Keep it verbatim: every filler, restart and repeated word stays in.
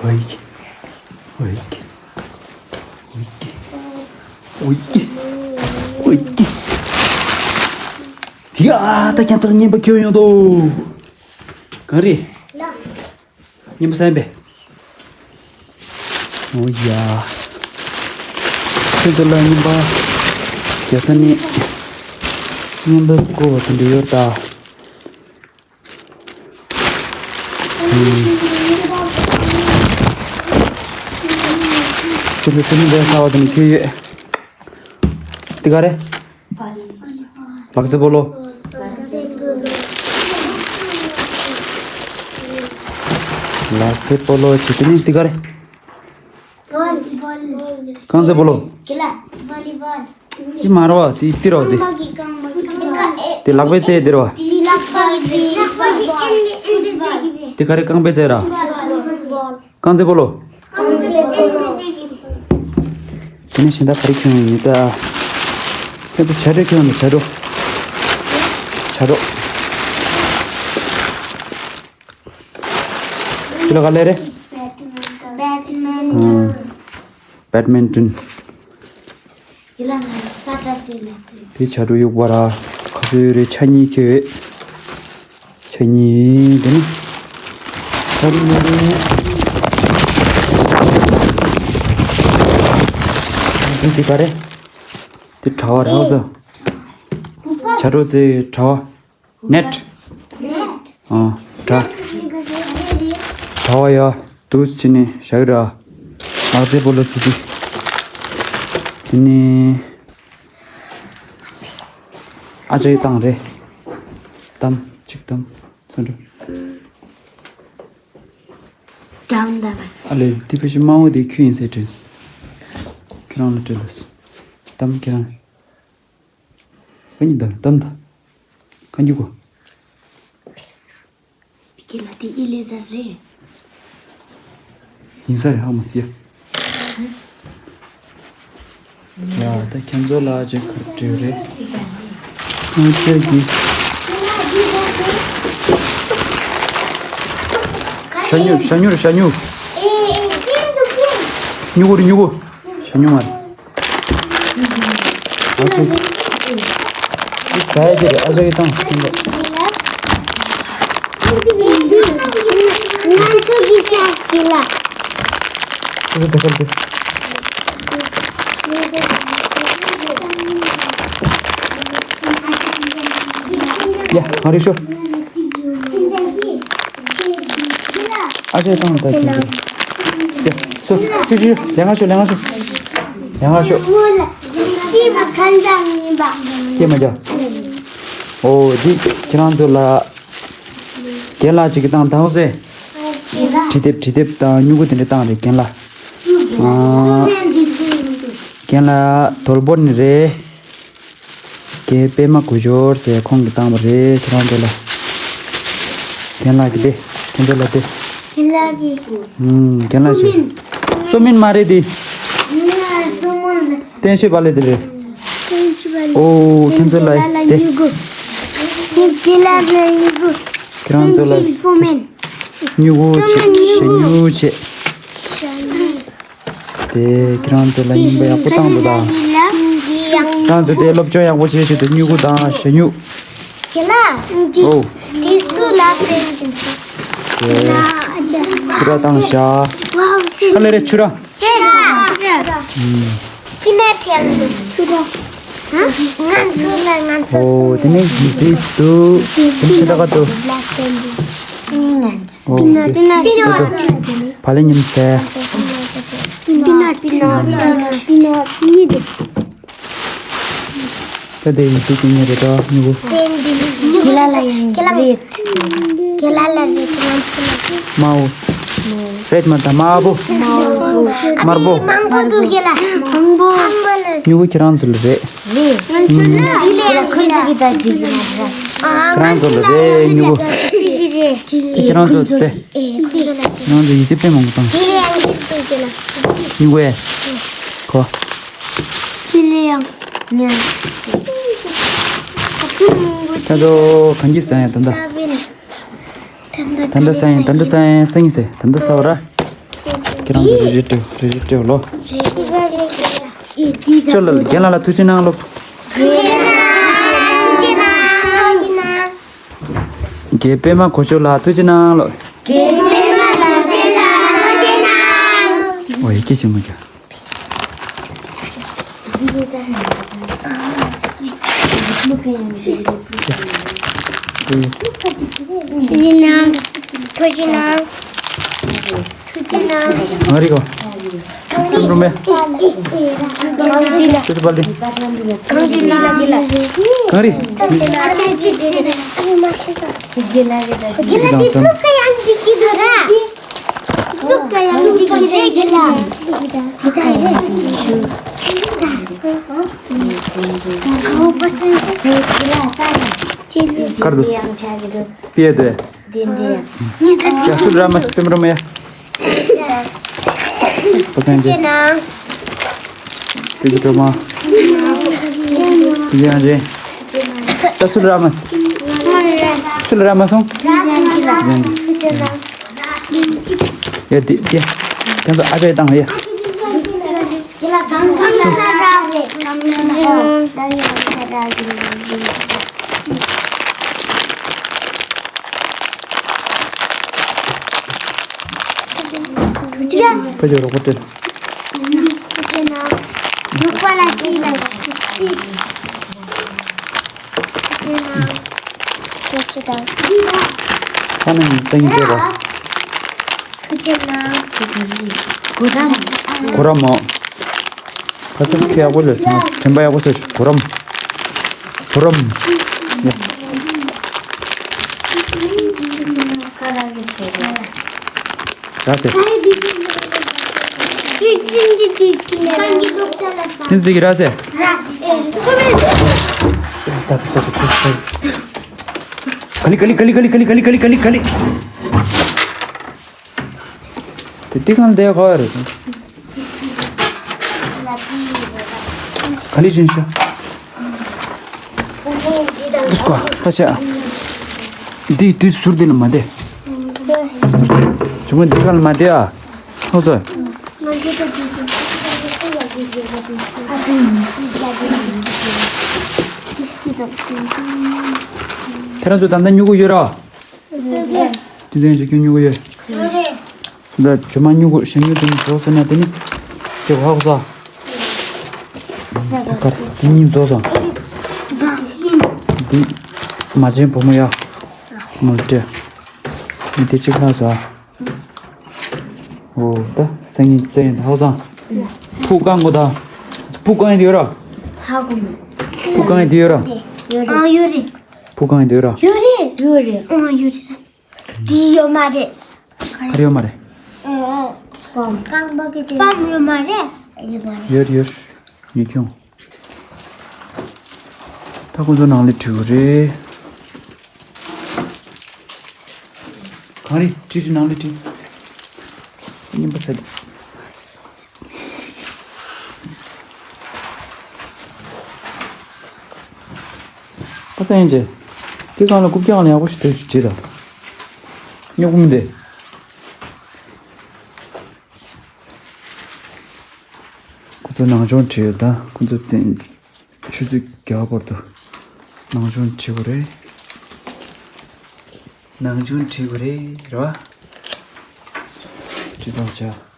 ཨོའི། ཨོའི། ཨོའི། ཨོའི། ཨོའི། ཡ། ད་ཁྱེད་ཚོར་རྔན་པ་ཁྱོན་ཡོང་དོ། གང་རེད། རྔན་པ་ཟ་ཡིན་པས། ཨོ་ཡ། ཁྱོད་ཚོ་ལ་རྔན་པ་རྒྱག་ས་ནི། རྔན་པ་བསྐོར་བ་དེ་འདྲ་ཡོད་ད། ཁྱོད་ཚོ་ཚོད་མི་འདྲ་ས་བ་དེ་ནི་ཁྱོད་ཡོད། དེ་ག་རེད། ལག་རྩེད་སྤོ་ལོ། ལག་རྩེད་སྤོ་ལོ་བྱེད་དེ་ནི་དེ་ག་རེད། རྐང་རྩེད་སྤོ་ལོ། དེ་མ་རེད་བ། དེ་དེ་རེད་བ། དེ་དེ་ལག་པས་རྩེད་དེ་རེད་བ། དེ་ག་རེ་རྐང་པས་རྩེད་ར། རྐང་རྩེད་སྤོ་ལོ། དེ་ནས་གཞན་དག་ག་རེ་ཁྱོད་ཡིན་ད། ཁྱོད་ཚོ་བྱ་དྲོད་ཁྱོད་ཡོང་དང་། བྱ་དྲོད། བྱ་དྲོད། ཁྱོད་ལ་ག་ལེ་རེད། བེད་མིན་ཊོན། དེ་བྱ་དྲོད་གཡུག་པ་ར། ཁ་ཚོད་རེ་ཆ་གཉིས་ཁྱོད། ཆ་གཉིས་དེ་ནི། ཆ་གཉིས་དེ་ནི། དེ་ག་རེད། དེ་དྲ་བ་རེད་བ་ཟེར། བྱ་དྲོད་ཚེ་དྲ་བ། ནེཊ། ཨ། དྲ། དྲ་བ་ཡ། དུས་ཕྱིན་ནས་བཞག་ར། ལག་རྩེད་སྤོ་ལོ་ཚེ་དེ། དེ་ནི། ཨ་ཅག་གི་བཏང་རེད། གཏམ་གཅིག་གཏམ་ཚོན་འགྲོ། ཨ་ལེ། དེ་ཕི་ཤི་དམར་པོ་དེ་ཁྱོད་ཡིན་ཟེར་དྲན། ཁྱེད་རང་ལ་སྤྲད་ལ། གཏམ་ཁྱེད་རང་། ཁ་ཉིན་དང་གཏམ་དང་། ཁ་ཉིན་གོ། དེ་ག་ལ་དེ་ཨི་ལེ་ཟར་རེད། ཡིན་ས་རེད་ཧ་མ་སི། ཡ། ད་ཁྱེད་ཚོ་ལ་ཅིག་ག་རེ་རེད། ང་ཁྱེད་ཀྱི། ཤ་ཉུ་ཤ་ཉུ་རེད། ཤ་ཉུ། སྨྱུ་གུ་རེད། སྨྱུ་གུ། ཤ་ཉུ་མ་རེད། ཨ་ཙི། ཨ་ཙི། ཨ་ཙི་ཡི་བཏང་། ང་ཚོ་གི་ཤ་གི་ལ། ཨ་ཙི་དེ་ཁར་དེ། ཡ། ང་རེ་ཤོ། ཨ་ཅག་བཏང་ད་ཁྱོད་ཚོ། ཡ། སོ། ཆུ་ཆུ། ལས་ང་ཤོ། ལས་ང་ཤོ། ལས་ང་ཤོ། སྐྱེས་མ་རྒྱ། ཨོ། འདི་ཁྱེད་རང་ཚོ་ལ། རྒན་ལགས་ཅིག་གིས་བཏང་དང་ཟེ། བྲིས་དེབ། བྲིས་དེབ་དང་སྨྱུ་གུ་དེ་འདྲ་བཏང་རེད་རྒན་ལགས། ཨ། རྒན་ལགས་དོལ་པོ་ནས་རེད། རྒན་པད་མ་དགུ་སྦྱོར་ཟེར་ཁོང་གིས་བཏང་བ་རེད་ཁྱེད་རང་ཚོ་ལ། རྒན་ལགས་ཀྱིས་དེ་ཁྱེད་ཚོ་ལ་དེ། རྒན་ལགས་ཀྱིས། ཨུམ། རྒན་ལགས་ཀྱིས། སུ་མིན། སུ་མིན་མ་རེད་དེ། སུ་མིན། བསྟན་ཆོས་པ་ལས་དེ་རེད། བསྟན་ཆོས་པ་ལས། ཨོ། ཁྱེད་ཚོ་ལ་དེ། རྒན་ལགས་ལ་སྨྱུ་གུ། རྒན་ལགས་ལ་སྨྱུ་གུ། ཁྱེད་རང་ཚོ་ལ་སུ་མིན། སྨྱུ་གུ་བྱེད། སྨྱུ་གུ། ཤ་སྨྱུ་བྱེད། དེ་ཁྱེད་རང་ཚོ་ལ་རྔན་པ་ཡག་པོ་བཏང་འདུག་ད། ཁྱེད་རང་ཚོ་དེ་སློབ་སྦྱོང་ཡག་པོ་བྱེད་ཆེད་དུ་སྨྱུ་གུ་དང་ཤ་སྨྱུ། ཁྱེད་ལ། ཨོ། དེ་སུ་ལ་སྤྲད་ཀྱིན་འདུག་དེ་ཁྱེད་ལ། ཆུ་ར་བཏང་བཞག་ཁ་ལེ་རེ་ཆུ་ར། ཆུ་ར། ཨུམ། པི་ནཊ་ཡང་འདུག་ཆུ་ར། ང་ཚོ་ལ། ང་ཚོ། ཨོ། དེ་ནས་ཡི་ཙི་འདུག་དེ་ནས་ཆུ་ད་ག་འདུག་ང་ཚོ། ཨོ། པི་ནཊ། པི་ནཊ། བ་ལེ་ཉིམ་སེ། པི་ནཊ། པི་ནཊ། པི་ནཊ། པི་ནཊ། གཉིས་འདུག་ད་དེ་ཡི་ཙི་དེ་ཉིད་རེད་དོ། སྨྱུ་གུ། ཁྱེད་ལ་ལ་ཡང་རེད། ཁྱེད་ལ་ལ་རེད། དམར་པོ། རེད་མ་ད་དམར་པོ། དམར་པོ། མང་པོ་འདུག་ཁྱེད་ལ། མང་པོ། སྨྱུ་གུ་ཁྱེད་རང་ཚོ་ལ་རེད། རེད། ང་ཚོ་ལ་ཁྱེད་ལ་ཁོ་ཚོ་གི་ད་ཅིག་ཡིན་ན་རེད། ཁྱེད་རང་ཚོ་ལ་རེད་སྨྱུ་གུ། ཁྱེད་རང་ཚོ་དེ། ང་ཚོ་ཡི་ཙི་དཔེ་མང་པོ་བཏང་། སྨྱུ་གུ་ཨེ། ཁོ། ཁྱེད་ལ་ཡང་། ད་དོ་གང་གི་ཟ་ཡ་ད་ད། ད་འདྲ་ས་ཡིན། ད་འདྲ་ས་ཡིན། ས་ཡིན་ཟེར། ད་འདྲ་ས་བ་ར། ཁྱེད་རང་ཚོ་རེ་རེ་སྤྲོད། རེ་རེ་སྤྲོད་ལོ། ཅོ་ལ་རྒན་ལགས་ལ་ཐུགས་རྗེ་གནང་ལོ། རྒན་པད་མ་གོ་ཆོད་ལ་ཐུགས་རྗེ་གནང་ལོ། རྒན་པད་མ་ལ་ཐུགས་རྗེ་གནང་། ཐུགས་རྗེ་གནང་། ཨོ་ཡེ་སྐྱེ་ཞིག་མ་རྒྱག། ཐུགས་རྗེ་གནང་། ཐུགས་རྗེ་གནང་། ཐུགས་རྗེ་གནང་། ང་རིག་གོ། ཁྱོད་རུ་མེ། ཁྱོད་ཚོ་པ་ལི། གང་གི་ལི་ལ་ལི་ལ། གང་རིག་ཨ་ཅེ་ཅེ་ཅེ། ཨ་མ་ཤི་ད། གི་ལ་ལི་ལ། གི་ལ་དེ་ཕྲུ་གུ་ཡང་འཇིག་གི་འདུག་ར། ཕྲུ་གུ་ཡང་འཇིག་གི་རེད་གི་ལ། ག་བ་སེ་གི་ལ་ད་ར། ཅེ་ལི་གར་འདུག་ཡང་ཆ་གི་འདུག་པིའི་དེ། དེ་འདྲ། ཡ་སུ་ར་མ་སྟེམ་ར་མ་ཡ། པ་སངས་རྒྱས། ཐུགས་རྗེ་གནང་། ཐུགས་རྗེ་གནང་། ཐུགས་རྗེ་གནང་། ད་སུ་ར་མ། སུ་ར་མ་སོང་། ཡ་དེ་དེ། ཁྱེད་ཚོ་ཨ་ཅག་བཏང་ཡ། ཕ་ཆོས་རོགས་པ་སྤྲད། ཁ་ནང་སང་ཉིན་སྤྲད་པ། གོ་ར་མོ། ཁ་སང་ཁྱེད་ཡག་པོ་ལས་སོང་། དྲན་པ་ཡག་པོ་བྱས་ཤོག་གོ་རམ། གོ་རམ། ཡ། ར་སེ། ཏིན་ཟི་གི་ར་སེ། ད་ད་ད་ད་ད། ག་ལི་ག་ལི། དེ་ཏི་གང་དེ་གོ་རེད། ག་ལི་ཅིན་ཤོ། དུས་ཀ་ད་ཆ། འདི་དུས་ཟུར་འདི་ལ་མ་བསྡད། ཇོ་མོ་འདི་ག་ལ་མ་བསྡད་ཨ། ཧོ་སོ། ཁྱེད་རང་ཚོ་ད་ལྟ་སྨྱུ་གུ་ཡོད་ར། དེ་ཚན་ཅིག་ཁྱོད་སྨྱུ་གུ་ཡོད། ཡོད་རེད། སུ་འདྲ་ཇོ་མ་སྨྱུ་གུ་གཞན་སྨྱུ་གུ་དེ་ནི་བཟོ་ཟེར་ན་དེ་ནི་ཁྱེད་ཧ་གོ་ས། ད་ག་རེ་དེ་གཉིས་བཟོ་ས། འདི་མ་བྱན་བུ་མོ་ཡ། མོ་སྤྲད། མི་དེ་གཅིག་ལྷག་ས། འོ་ད་སང་ཉིན་བཙལ་ཡིན་ད་ཧ་གོ་ས། སྤུ་རྐང་གོ་ད། སྤུ་རྐང་ཡིན་དེ་ཡོད་ར། ཧ་གོ་མ། སྤུ་རྐང་ཡིན་དེ་ཡོད་ར། ཡོད་རེད། ཨ་ཡོད་རེད། སྤུ་རྐང་ཡིན་དེ་ཡོད་ར། ཡོད་རེད། ཡོད་རེད། ཨ་ཡོད་རེད། འདི་ཡོད་མ་རེད། ག་རེ་ཡོད་མ་རེད། ཨོ། པམ། རྐང་པ་གི་དེ། པམ་ཡོད་མ་རེད། ཡོད་མ་རེད། ཡོད་ཡོད། ངས་ཁྱོང་། ད་ཁོ་ཚོ་ནང་ལ་བྲིས་རེད། གང་རེད། བྲིས་བྲིས་ནང་ལ་བྲིས། རྙིང་པ་ཚ་གི། ཨ་ཙི་ཡིན་ཅེ། དེ་སྒང་ལ་རྐུབ་བཀྱག་ལ་ཡག་པོ་ཞིག་ཐོན་ཞིག་བྱེད་དང་། སྨྱུག་མི་འདི། ཁོ་ཚོ་ནང་སྦྱོང་བྲིས་ཡོད་ད། ཁོ་ཚོ་བཙན་ཆུ་ཚོད་བརྒྱ་བར་དུ་ནང་སྦྱོང་བྲིས་དགོས་རེད། ནང་སྦྱོང་བྲིས་དགོས་རེད། རེད་བ། བྲིས་ཙམ་བྱ།